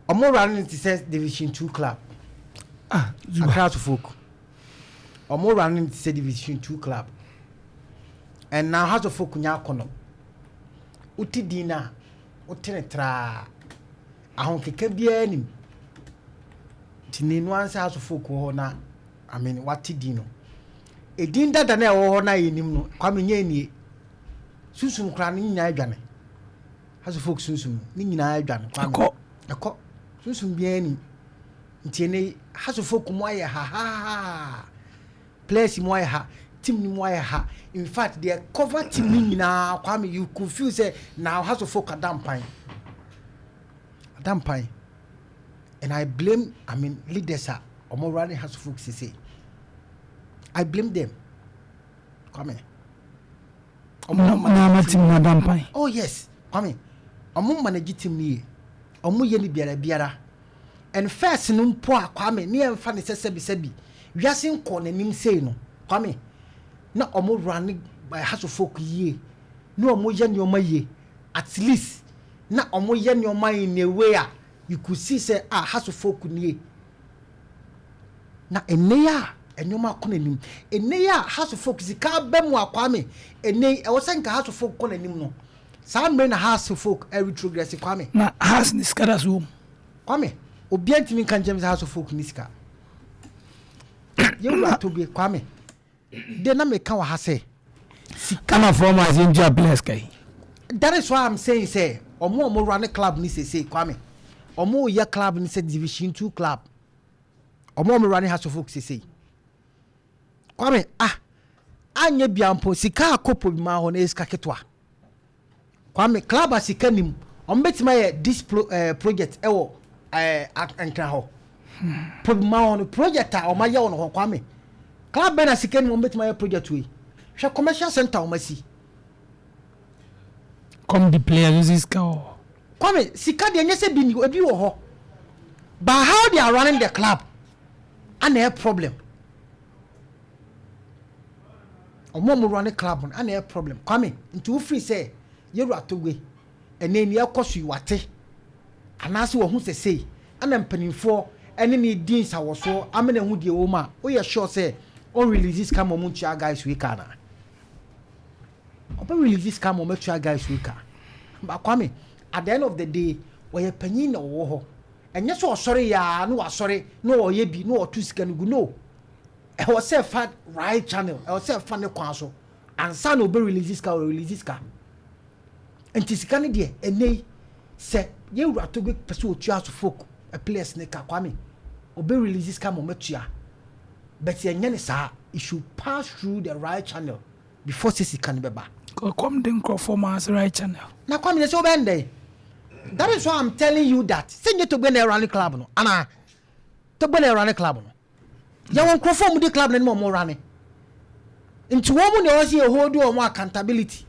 Ɔmo run no te sɛ Division 2 club. Ah, Zuba. Accra Hearts of Oak, ɔmo run no te sɛ Division 2 club, and now Hearts of Oak nya akɔnɔ. Wote din no a, wote ne traa, ahokeka biara nim. Nti ne no ansa Hearts of Oak wɔ hɔ na, I mean, wate din no, edin dada na ɛwɔ hɔ na yɛnim no. Kwame, nyɛ nie sunsum koraa ne nyinaa adwane. Hearts of Oak sunsum ne nyinaa adwane, Kwame. Ɛkɔ. Ɛkɔ, sunsum biara nim. Nti ɛnɛ Hearts of Oak mu ayɛ ha ha, players mu ayɛ ha, team ni mu ayɛ ha. In fact, deɛ cover team ni nyinaa, Kwame, you could feel say na Hearts of Oak ada mpan, ada mpan. And I blame, I mean, leaders a ɔmo running Hearts of Oak sese. I blame them, Kwame. Na ama team no ada mpan. Oh yes, Kwame, ɔmo manage team ni yie, ɔmo yɛ ni biara biara. And first no mpo a, Kwame, ne yɛn fa ne sɛ sɛbi sɛbi wiase nkɔ n'anim sei no, Kwame, na ɔmo run Hearts of Oak yie, na ɔmo yɛ nneɛma yie. At least na ɔmo yɛ nneɛma in a way a you could see sɛ, ah, Hearts of Oak nie. Na ɛnɛ yi a nneɛma akɔ n'anim, ɛnɛ yi a Hearts of Oak sika abɛ mu a, Kwame, ɛnɛ yi ɛwɔ sɛ nka Hearts of Oak kɔ n'anim no, saa mmerɛ na Hearts of Oak retrogress, Kwame. Na Hearts ne sika da so wɔ mu? Kwame, obiara ntumi nka nkyɛn sɛ Hearts of Oak ni sika. Yɛwura Togbe, Kwame, de na meka wɔ ha sɛ sika Ana 4 months yɛntua players ka yi? That is why I'm saying sɛ ɔmo a ɔmo run club ni sese, Kwame, ɔmo yɛ club ni sɛ Division 2 club. Ɔmo a ɔmo run Hearts of Oak sese, Kwame, ah, anya bia mpo sika akɔ Pobiman hɔ na ɛyɛ sika ketewa. Kwame, club a sika nim, ɔmo bɛtumi ayɛ this project ɛwɔ Nkran hɔ, Pobiman hɔ no, project a ɔmo ayɛ wɔ no hɔ. Kwame, club bɛn na sika nim ɔmo bɛtumi ayɛ project wei? Hwɛ commercial center ɔmo asi. Come the players nso sika wɔ hɔ. Kwame, sika deɛ, nyɛ sɛ bi ni ebi wɔ hɔ, but how they are running the club ana ɛyɛ problem. Ɔmo a ɔmo running club no ana ɛyɛ problem, Kwame. Nti wofiri sɛ yɛwura Togbe ɛnɛ ni ɛkɔ so yi, wate anaasɛ wɔn ho sɛsɛyi ana mpanimfoɔ ɛne ne di nsawɔsoɔ amena ehu deɛ wɔ mu a, woyɛ sure sɛ ɔn release sika ma ɔmo ntua guys wei ka na ɔbɛ release sika ma ɔmo atua guys wei ka? But Kwame, at the end of the day, wɔyɛ panyin na ɔwɔ hɔ. Ɛnyɛ sɛ ɔsɔre yaa na wasɔre na ɔyɛ bi na ɔto sika no gu no. Ɛwɔ sɛ ɛfa right channel, ɛwɔ sɛ ɛfa ne kwan so ansa na ɔbɛ release sika. Ɔbɛ release sika. Nti sika no deɛ, ɛnɛ yi sɛ yɛwura Togbe pɛ sɛ ɔtua Hearts of Oak players ne ka, Kwame, ɔbɛ release sika ma ɔmɛtua. But yɛnyɛ ne saa, it should pass through the right channel before sɛ sika no bɛba. Kɔm de nkurɔfoɔ ma ase right channel. Na Kwame, sɛ wobɛn dɛn? That is why I'm telling you that sɛ nyɛ Togbe na ɛrun club no ana Togbe na ɛrun club no. Yɛwɔ nkurɔfoɔ a wɔde club no anim a wɔn run, nti wɔn mu na ɛwɔ sɛ yɛ hold wɔn accountability.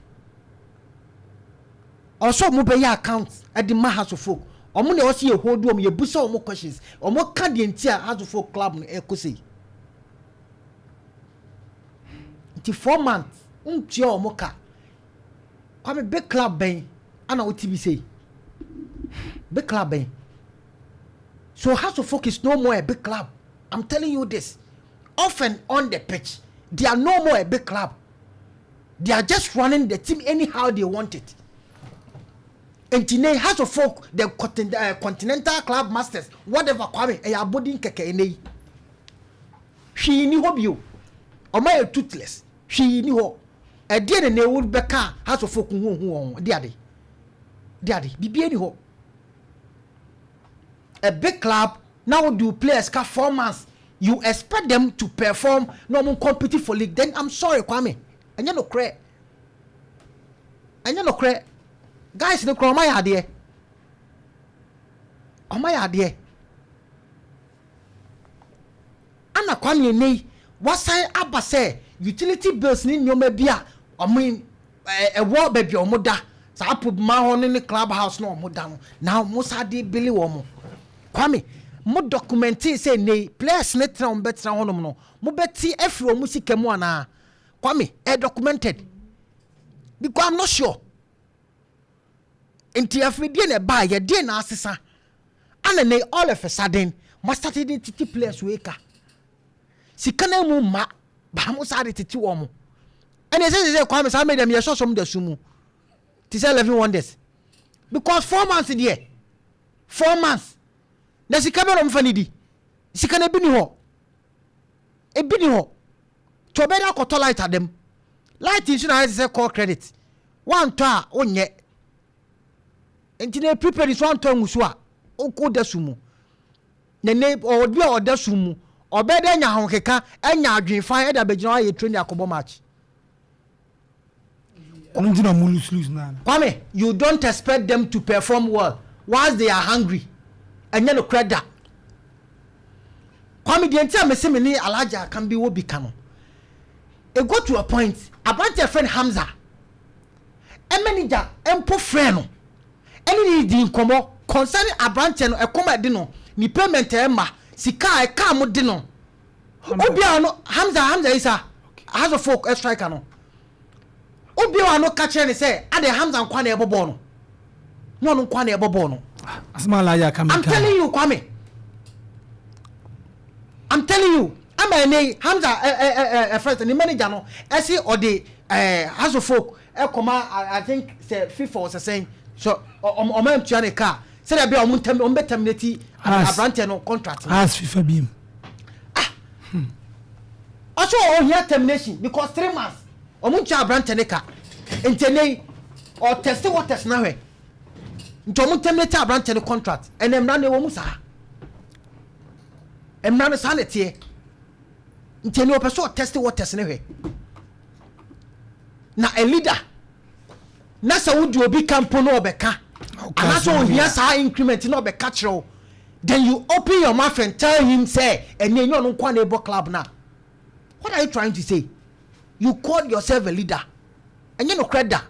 Ɔsɔ wɔn bɛyɛ account ɛde ma Hearts of Oak. Wɔn na ɛwɔ sɛ yɛ hold wɔn, yɛ busa wɔn questions, wɔn ka deɛ nti a Hearts of Oak club no ɛkɔ sɛ nti 4 months ntua wɔn ka. Kwame, big club bɛn ana wote bi sɛ big club bɛn? So Hearts of Oak is no more a big club. I'm telling you this. Off and on the pitch, they are no more a big club. They are just running the team anyhow they want it. Nti ne Hearts of Oak, the continental club masters, whatever, Kwame, ɛyɛ abodin kɛkɛ. Ɛnɛ yi hwee ni hɔ bio. Ɔmo ayɛ toothless, hwee ni hɔ. Ɛdeɛ ne na ewu bɛka Hearts of Oak ho hu wɔn de ade de ade bibie ni hɔ. A big club now do players ka 4 months, you expect them to perform na ɔmo compete for league? Then I'm sorry, Kwame, ɛnyɛ no korɛ, ɛnyɛ no korɛ. Guys ne korɛ, ɔmo ayɛ adeɛ, ɔmo ayɛ adeɛ. Ana Kwame, ene yi wasan aba sɛ utility bills ne nneɛma bi a ɔmo ɛwɔ baabi a ɔmo da saa Pobiman hɔ ne club house na ɔmo da no na ɔmo sa de bill wɔn. Kwame, mo document sɛ ne yi players ne tena, ɔmo bɛtena hɔnom no, mo bɛte afiri ɔmo sika mu anaa? Kwame, ɛ documented? Because I'm not sure. Nti afidie na ɛbaa yɛdeɛ na asesa a Ana ne all of a sudden mo start de titi players wei ka sika na mu ma ba mo saa de tete wɔn mo. Ɛna ɛsɛ sɛ Kwame saa mɛ dɛm yɛ sɔsɔm da su mu te sɛ 11 Wonders, because 4 months deɛ, 4 months na sika bɛ na ɔmo fa ne di sika na ebi ni hɔ, ebi ni hɔ tí ɔbɛ de akɔtɔ light adam light nso na ayɛ sɛ call credit wantɔ a wonyɛ. Nti na prepaid nso antɔ ngu a wokɔ da su mu na ne ɔbi a ɔda su mu ɔbɛ de anya ahokeka, anya adwenfan ɛde abɛgyina hɔ ayɛ training akɔbɔ match. Ɔno nti na mo lose lose na. Kwame, you don't expect them to perform well whilst they are hungry. Ɛnyɛ no korɛ da. Kwame, deɛ nti a mese me ne Alhaji Akan bi wɔ bi ka no, it go to a point, aberante friend Hamza ɛ manager mpo frɛ no ɛne ne di nkɔmmɔ concerning aberante no, ɛkɔm a ɛde no, ne payment ɛma sika a ɛka mo de no obiara no. Hamza Isa, Hearts of Oak striker no, obiara no ka kyerɛ ne sɛ ade Hamza nkwa na ɛbɔ bɔɔl no, nyɛ ɔno nkwa na ɛbɔ bɔɔl no. Asɛm Alhaji aka mi. I'm telling you, Kwame, I'm telling you. Ama ɛnɛ Hamza ɛ ɛ ɛ ɛ first ne manager no ɛsi ɔde Hearts of Oak ɛkɔma I think sɛ FIFA ɔsɛsɛn so ɔmo ɔmo ntua ne kaa sɛdeɛ ɛbɛyɛ ɔmo ntɛm ɔmo bɛ terminate aberanteɛ no contract no. As FIFA bi mu. Ɔsɛ ɔhia termination because 3 months ɔmo ntua aberanteɛ ne ka. Nti ɛnɛ yi ɔtest waters na hwɛ nti ɔmo terminate aberanteɛ ne contract. Ɛnɛ mmara no ɛwɔ mu saa, mmara no saa na ɛteɛ. Nti ɛnɛ ɔpɛ sɛ ɔtest waters ne hwɛ. Na a leader na sɛ wodi obi ka mpo na ɔbɛka anaasɛ ohia saa increment na ɔbɛka kyerɛ wo, then you open your mouth and tell him say ɛnɛ enyo ɔno nkwa na ɛbɔ club na what are you trying to say? You call yourself a leader? Ɛnyɛ nokorɛ da.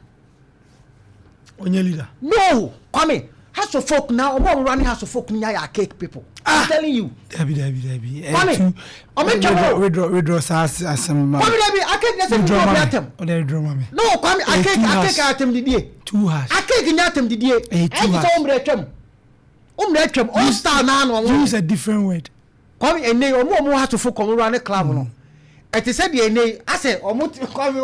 Onye leader. No, Kwame, Hearts of Oak na ɔmo a ɔmo running Hearts of Oak nya yɛ archaic people. Ah, I'm telling you. Dabi, dabi, dabi. Kwame, ɔmo ntwa mo. Withdraw, withdraw saa asɛm ma. Kwame, dabi, archaic na sɛ mi obi atɛm. Ɔde withdraw ma mi. No, Kwame, archaic, archaic atɛm didie. Too harsh. Archaic nya atɛm didie. Ɛyɛ too harsh. Ɛyɛ sɛ ɔmo mmerɛ twɛm, ɔmo mmerɛ twɛm, all star naa na ɔmo. Use a different word. Kwame, ene ɔmo Hearts of Oak ɔmo run club no, ɛte sɛ deɛ ene asɛ ɔmo Kwame,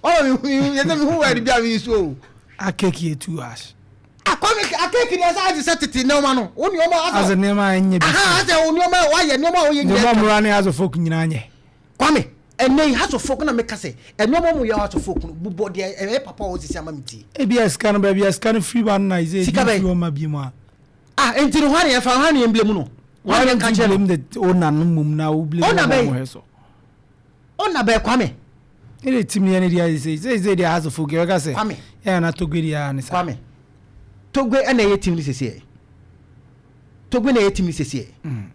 ɔmo mi hu yɛ sɛ mi hu word bi a mi yi so o. Archaic yɛ too harsh. Akwame, archaic ni ɛsɛ adi sɛ tete nneɛma no o nneɛma. Asɛ nneɛma a ɛnyɛ bi. Aha, asɛ o nneɛma wayɛ, nneɛma a oyɛ. Nneɛma ɔmo ne Hearts of Oak nyinaa nyɛ. Kwame, ɛnɛ yi Hearts of Oak na meka sɛ ɛnneɛma mo yɛ Hearts of Oak no bubɔ deɛ ɛyɛ papa a ɔsisi ama mi tie. Ebi a sika no, baabi a sika no firi ba no na ɛsɛ Sika ebi bɛn? firi wɔn ma bi mu a. Ah, nti no hwan yɛ fa, hwan yɛ blame no, hwan yɛ nka kyerɛ no? Blame the owner no mum na wo blame Owner wɔn bɛn? a wɔn hɛ so. Ɔna bɛɛ, Kwame. Ne de team yɛ ne deɛ sɛ deɛ Hearts of Oak yɛ bɛka sɛ. Kwame. Yɛ na Togbe deɛ ne sa. Kwame, Togbe ɛna ɛyɛ team ni sisi yɛ, Togbe na ɛyɛ team ni sisi yɛ.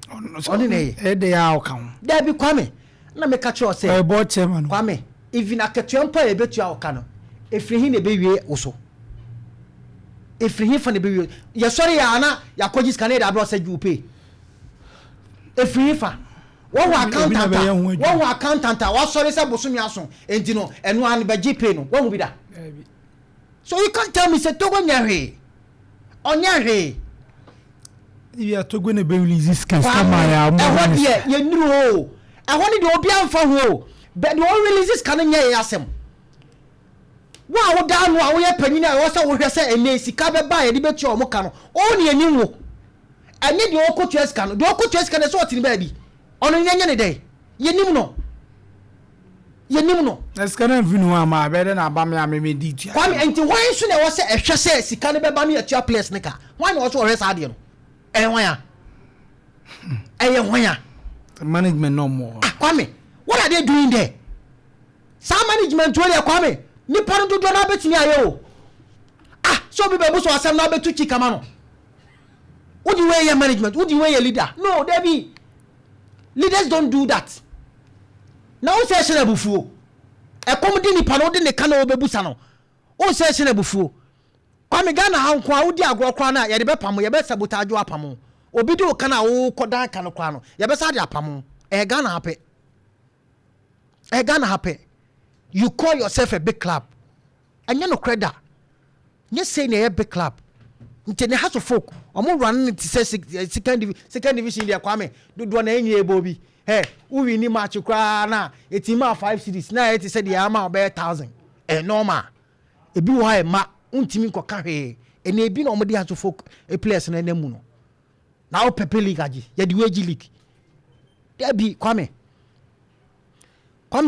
Ɔne na ɛyɛ. Ɛyɛ de yɛ a ɔka ho. Dabi, Kwame, na meka kyerɛ sɛ. Ɔyɛ board chairman. Kwame, even akatua mpo a yɛbɛtua ɔka no, efiri hin na ebewie wo so? Efiri hin fa na ebewie? Yɛsɔre yɛ ana yɛakɔgye sika na yɛde abrɛ ɔsɛ gye pay? Efiri hin fa wɔn wɔ Obi na accountant a bɛyɛ ho adwuma. Wɔn wɔ accountant a wasɔre sɛ bosomi aso nti no ɛno ano bɛgye pay no, wɔn ho bi da. So you can't tell me sɛ Togo nyɛ hwee, ɔnyɛ hwee. Ebi a Togo na bɛ release sika maa yɛ a ɔmo ɛhɔ ne deɛ yɛnuru hɔ o. Ɛhɔ ne deɛ obi amfa ho o. Bɛ deɛ ɔrelease sika no nyɛ yɛ asɛm. Wo a woda ano a woyɛ panyin a ɛwɔ sɛ wohwɛ sɛ ɛnɛ sika bɛba a yɛde bɛtua ɔmo ka no, ɔwɔ ne anim wo, ɛnyɛ deɛ ɔkɔtua sika no. Deɛ ɔkɔtua sika no sɛ ɔte ne baabi, ɔno nyɛ ne dɛn? Yɛnim no, yɛnim no. Na sika no nfi ne ho ama abɛyɛ dɛ na aba mi a mi mi di tua. Kwame, nti hwan nso na ɛwɔ sɛ ɛhwɛ sɛ sika no bɛba no yɛtua players ne ka? Hwan na ɛwɔ sɛ ɔhwɛ saa adeɛ no? Ɛyɛ hwan a? Ɛyɛ hwan a? Management náà mɔ. Ah, Kwame, what are they doing there? Saa management wo deɛ, Kwame, nipa no dodoɔ no abɛtumi ayɛ o. Ah, sɛ obi bɛbu so asɛm na abɛtu kyi kama no, wodi wei yɛ management, wodi wei yɛ leader? No, dabi, leaders don't do that. Na wo sɛ ɛhyɛ no abufuo, ɛkɔm di nipa no, wode ne ka na wɔbɛbusa no, wo sɛ ɛhyɛ no abufuo. Kwame, Ghana ha nko a wodi agorɔ koraa no a yɛde bɛpam, yɛbɛ sabotage apam. Obi de wo ka no a wokɔ dan ka no koraa no, yɛbɛsa de apam. Ɛyɛ Ghana ha pɛ, ɛyɛ Ghana ha pɛ. You call yourself a big club? Ɛnyɛ nokorɛ da. Nyɛ sei na ɛyɛ big club. Nti ne Hearts of Oak, ɔmo run ne te sɛ second division deɛ. Kwame, dodoɔ na ɛnyɛ ebo bi ɛ wowi ni match koraa na eti ma 5 cedis na ɛyɛ te sɛ deɛ ama ɔbɛyɛ 1,000. Ɛ normal, ebi wɔ ha, ɛma ntumi nkɔka hwee. Ɛna ebi na ɔmo de Hearts of Oak players no ɛnam mu no na wopɛpɛ league agye, yɛde wagyi league dabi. Kwame,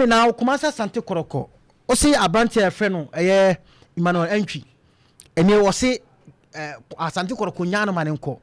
na Kumasi Asante Kɔtɔkɔ, ɔsi aberanteɛ a yɛfrɛ no ɛyɛ Emmanuel Antwi, ɛnɛ wɔsi Asante Kɔtɔkɔ nyaa no ma ne nkɔ.